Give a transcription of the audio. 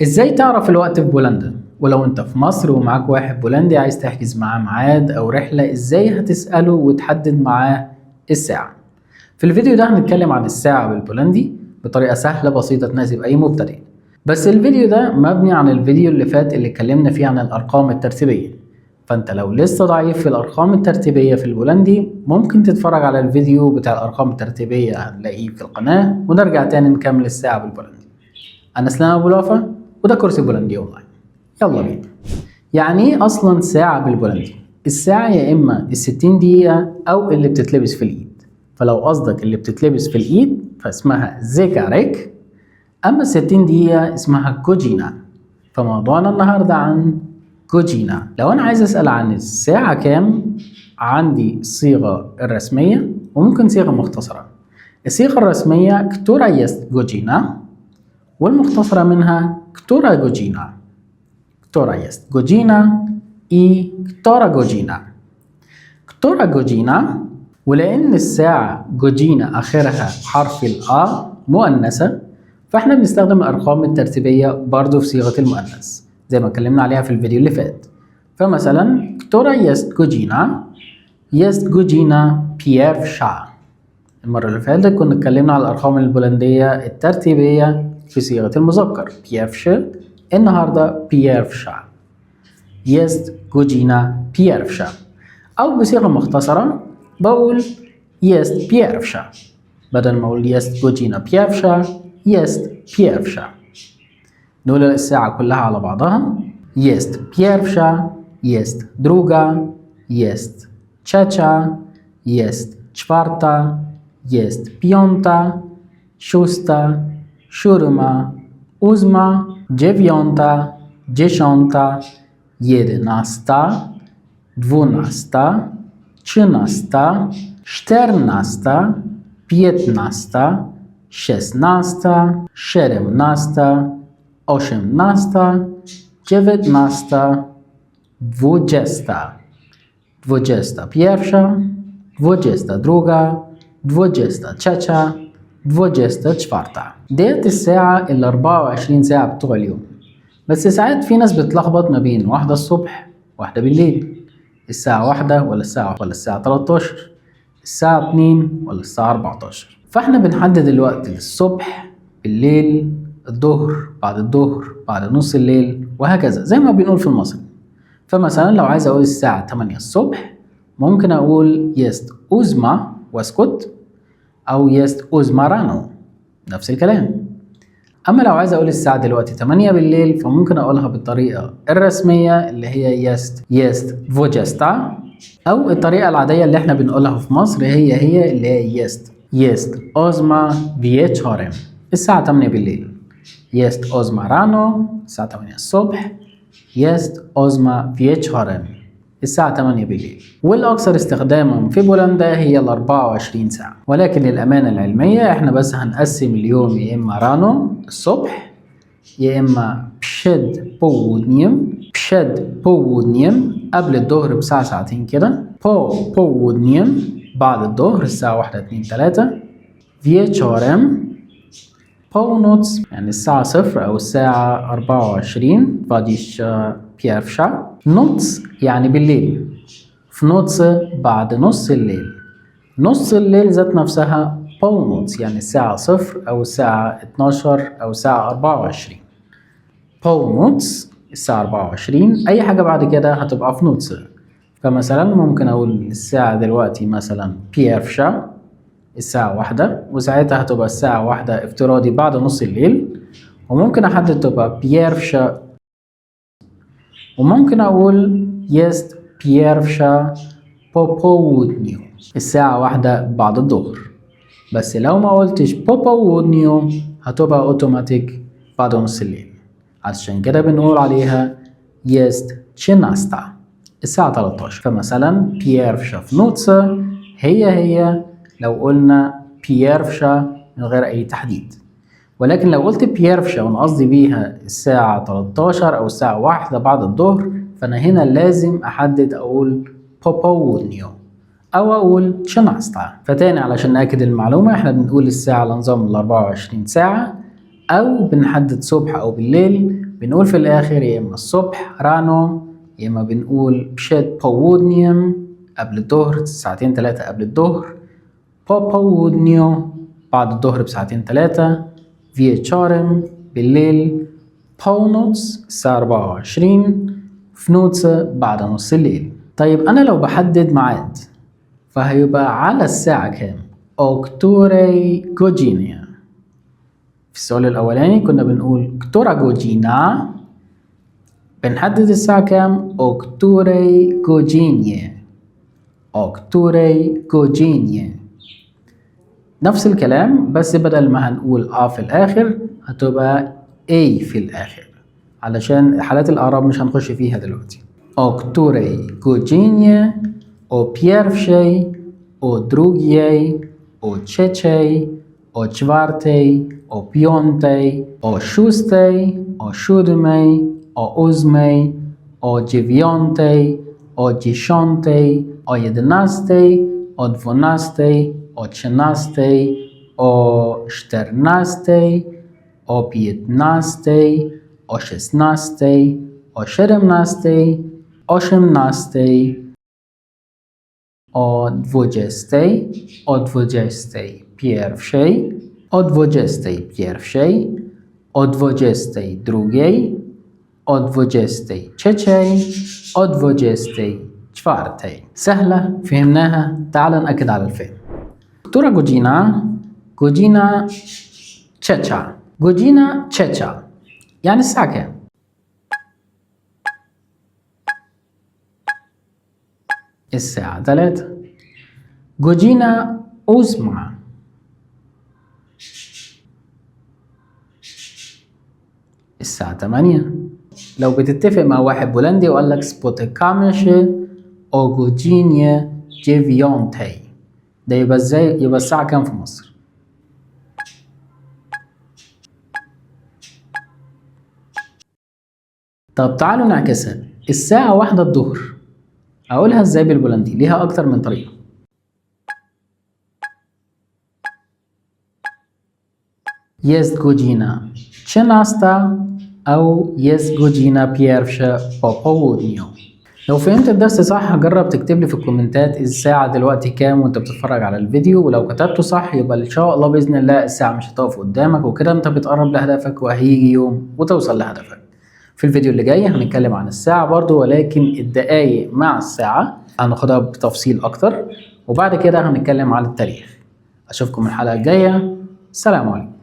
ازاي تعرف الوقت في بولندا؟ ولو انت في مصر ومعاك واحد بولندي عايز تحجز معاه ميعاد او رحلة، ازاي هتسأله وتحدد معاه الساعة؟ في الفيديو ده هنتكلم عن الساعة بالبولندي بطريقة سهلة بسيطة تناسب اي مبتدئ. بس الفيديو ده مبني عن الفيديو اللي فات اللي اتكلمنا فيه عن الارقام الترتيبية، فانت لو لسه ضعيف في الارقام الترتيبية في البولندي ممكن تتفرج على الفيديو بتاع الارقام الترتيبية، هنلاقيه في القناة، ونرجع تاني نكمل الساعة بالبولندي. انا اسلام ابو الوفا وده كورس بولندي اونلاين. يلا بينا. يعني ايه اصلا ساعة بالبولندي؟ الساعة يا اما ال60 دقيقة او اللي بتتلبس في الايد. فلو قصدك اللي بتتلبس في الايد فاسمها zegarek، اما ال60 دقيقة اسمها godzina. فموضوعنا النهاردة عن godzina. لو انا عايز اسأل عن الساعة كام، عندي الصيغة الرسمية وممكن صيغة مختصرة. الصيغة الرسمية która jest godzina، والمختصرة منها która godzina. Która jest godzina i która godzina. Która godzina. ولأن الساعة godzina آخرها حرف ال a مؤنثة، فاحنا بنستخدم الأرقام الترتيبية برضو في صيغة المؤنث زي ما اتكلمنا عليها في الفيديو اللي فات. فمثلا która jest godzina؟ Jest godzina pierwsza. المرة اللي فاتت كنا اتكلمنا على الأرقام البولندية الترتيبية في صيغة المذكر pierwszy، النهاردة pierwsza. Jest godzina pierwsza، أو بصيغة مختصرة بقول jest pierwsza، بدل ما أقول jest godzina pierwsza، jest pierwsza. نقول الساعة كلها على بعضها: jest pierwsza، jest druga، jest trzecia، jest czwarta، jest piąta، szósta، siódma، ósma، dziewiąta، dziesiąta، 11، 12، 13، 14، 15، 16، 17، 18، 19، 20، 21، 22، 23، 24. ديت الساعة ال 24 ساعة بتوع اليوم. بس ساعات في ناس بتلخبط ما بين 1 الصبح 1 بالليل، الساعة 1 ولا الساعة ولا الساعة 13، الساعة 2 ولا الساعة 14. فاحنا بنحدد الوقت للصبح، بالليل، الظهر، بعد الظهر، بعد نص الليل، وهكذا زي ما بنقول في المصري. فمثلا لو عايز اقول الساعة 8 الصبح ممكن اقول jest ósma واسكت، او jest ósma rano، نفس الكلام. اما لو عايز اقول الساعة دلوقتي 8 بالليل فممكن اقولها بالطريقة الرسمية اللي هي jest dwudziesta، او الطريقة العادية اللي احنا بنقولها في مصر هي هي اللي هي jest ósma wieczorem، الساعة 8 بالليل. jest ósma rano الساعة 8 الصبح، jest ósma wieczorem الساعة 8 بالليل. والأكثر استخداما في بولندا هي ال 24 ساعة، ولكن للأمانة العلمية احنا بس هنقسم اليوم يا إما rano الصبح، يا إما przed południem، przed południem قبل الظهر بساعة ساعتين كده، po południem بعد الظهر الساعة 1 2 3، wieczorem، północ يعني الساعة 0 أو الساعة 24، 21، noc يعني بالليل، w nocy بعد نص الليل، نص الليل ذات نفسها północ يعني الساعة 0 أو الساعة 12 أو الساعة 24. Północ الساعة 24، أي حاجة بعد كده هتبقى w nocy. فمثلا ممكن أقول الساعة دلوقتي مثلا pierwsza الساعة 1، وساعتها هتبقى الساعة 1 افتراضي بعد نص الليل، وممكن أحدد تبقى pierwsza، وممكن أقول jest pierwsza po południu الساعة 1 بعد الظهر. بس لو ما قلتش po południu هتبقى اوتوماتيك بعد نص الليل، عشان كده بنقول عليها jest 13 الساعة 13. فمثلا pierwsza w nocy هي هي لو قلنا pierwsza من غير أي تحديد، ولكن لو قلت pierwsza وأنا قصدي بيها الساعة 13 أو الساعة 1 بعد الظهر، فأنا هنا لازم أحدد أقول po południu أو أقول 13. فتاني علشان نأكد المعلومة، إحنا بنقول الساعة على نظام ال 24 ساعة. أو بنحدد صبح أو بالليل، بنقول في الآخر يا إما الصبح rano، يا إما بنقول przed południem قبل الظهر ساعتين 3 قبل الظهر، po południu بعد الظهر بساعتين 3، wieczorem بالليل، północ الساعة 24، w nocy بعد نص الليل. طيب أنا لو بحدد ميعاد فهيبقى على الساعة كام؟ o której godzinie. في السؤال الأولاني كنا بنقول która godzina، بنحدد الساعة كام؟ o której godzinie، o której godzinie. نفس الكلام بس بدل ما هنقول a في الآخر هتبقى a في الآخر، علشان حالات الإعراب مش هنخش فيها دلوقتي. o której godzinie، o pierwszej، o drugiej، o trzeciej، o czwartej، o piątej، o szóstej، o siódmej، o ósmej، o dziewiątej، o dziesiątej، o 11، o 12، o 13، o 14، o 15، o 16، o 17، 18، o 20، o 21، o 21، o 22، o 23، o 24. سهلة فهمناها، تعال نأكد على الفهم. która godzina؟ godzina trzecia. godzina trzecia يعني الساعة كام؟ الساعة 3. godzina ósma. الساعة 8. لو بتتفق مع واحد بولندي وقال لك spotykamy się o godzinie dziewiątej، ده يبقى ازاي؟ يبقى الساعة كام في مصر؟ طب تعالوا نعكسها، الساعة 1 الظهر أقولها ازاي بالبولندي؟ ليها أكتر من طريقة. Jest godzina 13 أو jest godzina pierwsza po południu. لو فهمت الدرس صح جرب تكتب لي في الكومنتات الساعة دلوقتي كام وانت بتتفرج على الفيديو، ولو كتبته صح يبقى ان شاء الله بإذن الله الساعة مش هتقف قدامك، وكده انت بتقرب لهدفك وهيجي يوم وتوصل لهدفك. في الفيديو اللي جاي هنتكلم عن الساعة برضو، ولكن الدقايق مع الساعة هناخدها بتفصيل أكتر، وبعد كده هنتكلم عن التاريخ. أشوفكم الحلقة الجاية، السلام عليكم.